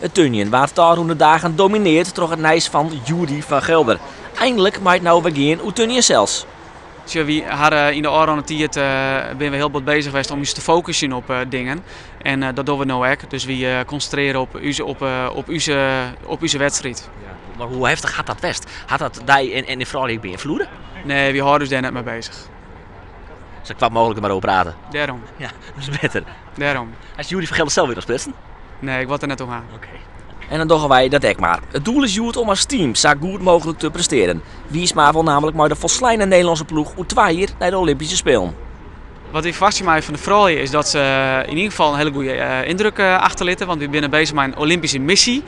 It turnjen waard de ôfrûne dagen domineard troch it nijs fan Yuri van Gelder. Einlik mei it no wer gean oer turnjen sels. Sjoch, wy hawwe yn de ôfrûne tiid binne we hiel bot bezich west om ús te fokusjen op dingen. En dat dogge we no ek. Dus wy konsintrearje op ús, op, op ús, op ús wedstriid. Maar hoe heftich hat dat west? Hat dat dy en de froulju ek beynfloede? Nee, wy hâlde ús dêr net mei bezich. Sa koart mooglik der mar oer prate. Dêrom. Ja, dat is better. Dêrom. Hast Yuri van Gelder sels wer noch sprutsen? Nee, ik wol it der net oer ha. Oké. En dan dogge wy dat ek mar. It doel is hjoed om as team sa goed mooglik te prestearjen. Wiersma wol nammentlik mei de folsleine Nederlânske ploech oer 2 jier nei de Olympyske Spelen. Wat ik ferwachtsje mei fan de froulju is dat se yn ieder gefal in hiele goede yndruk achterlitte. Want wy binne bezich mei in Olympyske missy.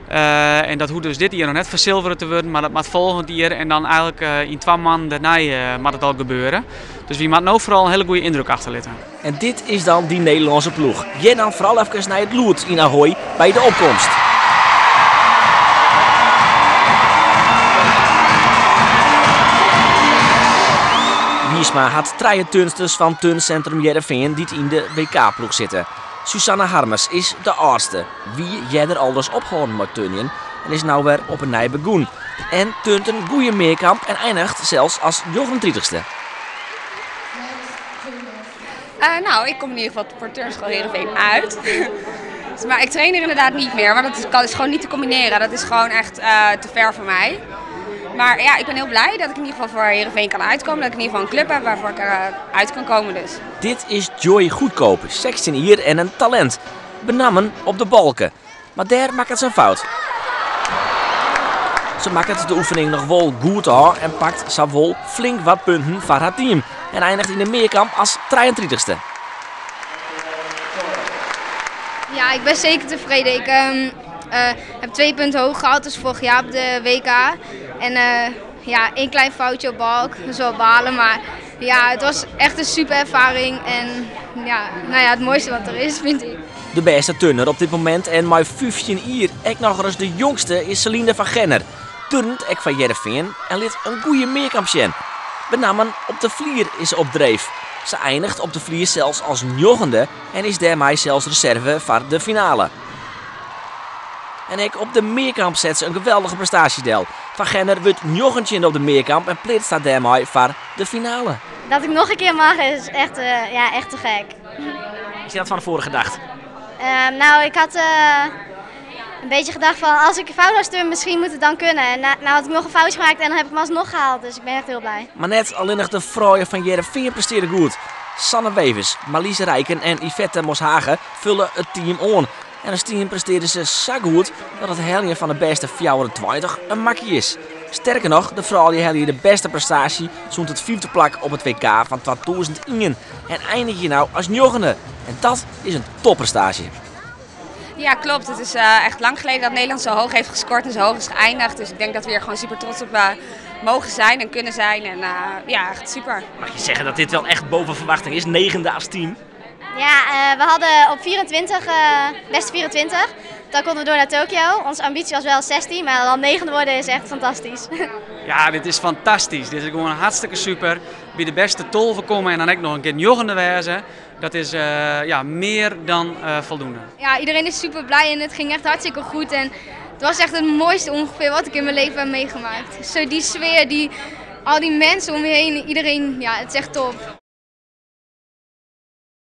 En dat hoecht dus dit jier noch net fersilvere te wurden, mar dat moat folgjend jier en dan eigenlik yn 2 moannen dêrnei moat it al gebeure. Dus wy moatte no foaral in hiele goede yndruk achterlitte. En dit is dan dy Nederlânske ploech. Hear dan foaral efkes nei it lûd yn Ahoy by de opkomst. Wiersma hat trije turnsters fan Turnsintrum Hearrenfean dy't yn de WK-ploech sitte. Suzanne Harmes is de âldste, wie earder al ris ophâlden mei turnjen en is no wer op 'e nij begûn. En turnt in goede mearkamp en einiget sels as njoggenentritichste. Nou, ik kom in ieder geval voor Turnschool Heerenveen uit. Maar ik train er inderdaad niet meer, want dat is gewoon niet te combineren. Dat is gewoon echt te ver voor mij. Maar ik ben heel blij dat ik in ieder geval voor Heerenveen kan uitkomen. Dat ik in ieder geval een club heb waarvoor ik uit kan komen. Dus. Dit is Joy Goedkoop, 16 jier en in talint. Benammen op de balken. Mar dêr makket se in fout. Se makket de oefening noch wol goed ôf en pakt sa wol flink wat punten foar har team. En einiget yn de mearkamp as trijeentrittichste. Ja, ik ben zeker tevreden. Ik heb 2 punten hoger gehaald als vorig jaar op de WK. En één klein foutje op balk, dat is wel balen, maar het was echt een super ervaring. En het mooiste wat er is, vind ik. De bêste turner op dit momint en mei 15 jier ek noch ris de jongste is Celine van Genner. Turnt ek foar Hearrenfean en lit in goede mearkamp sjen. Benammen op de flier is se op dreef. Se einiget op de flier sels as njoggende en is dêrmei sels reserve foar de finale. En ek op de mearkamp set se in geweldige prestaasje del. Van Genner wurdt njoggentjinde op de mearkamp en pleatst har dêrmei foar de finale. Dat ik noch in kear mag is echt te gek. Is dat fan tefoaren gedacht? Ik had een beetje gedacht van als ik een fout zou sturen, misschien moet het dan kunnen. En nou had ik nog een foutje gemaakt en dan heb ik hem alsnog gehaald. Dus ik ben echt heel blij. Maar net alleen nog de vrouwen van Hearrenfean presteerden goed. Sanne Wevers, Marlies Rijken en Yvette Moshagen vullen het team aan. En als team presteerden ze zo goed dat het heljen van de beste 24 een makkie is. Sterker nog, de vrouwen heljen de beste prestatie sûnt it 5e plak op het WK van 2001. En eindig je nou als 9e. En dat is een topprestatie. Ja, klopt. Het is echt lang geleden dat Nederland zo hoog heeft gescoord en zo hoog is geëindigd. Dus ik denk dat we hier gewoon super trots op mogen zijn en kunnen zijn. En echt super. Mag je zeggen dat dit wel echt boven verwachting is? 9e als team? Ja, we hadden op 24, beste 24. Dan konden we door naar Tokio. Onze ambitie was wel 16, maar dan 9e worden is echt fantastisch. Ja, dit is fantastisch. Dit is gewoon hartstikke super. Bij de beste 12 komen en dan ook nog een keer 9e wezen. Dat is meer dan voldoende. Ja, iedereen is super blij en het ging echt hartstikke goed. En het was echt het mooiste ongeveer wat ik in mijn leven heb meegemaakt. Zo die sfeer, al die mensen om je heen, iedereen, het is echt top.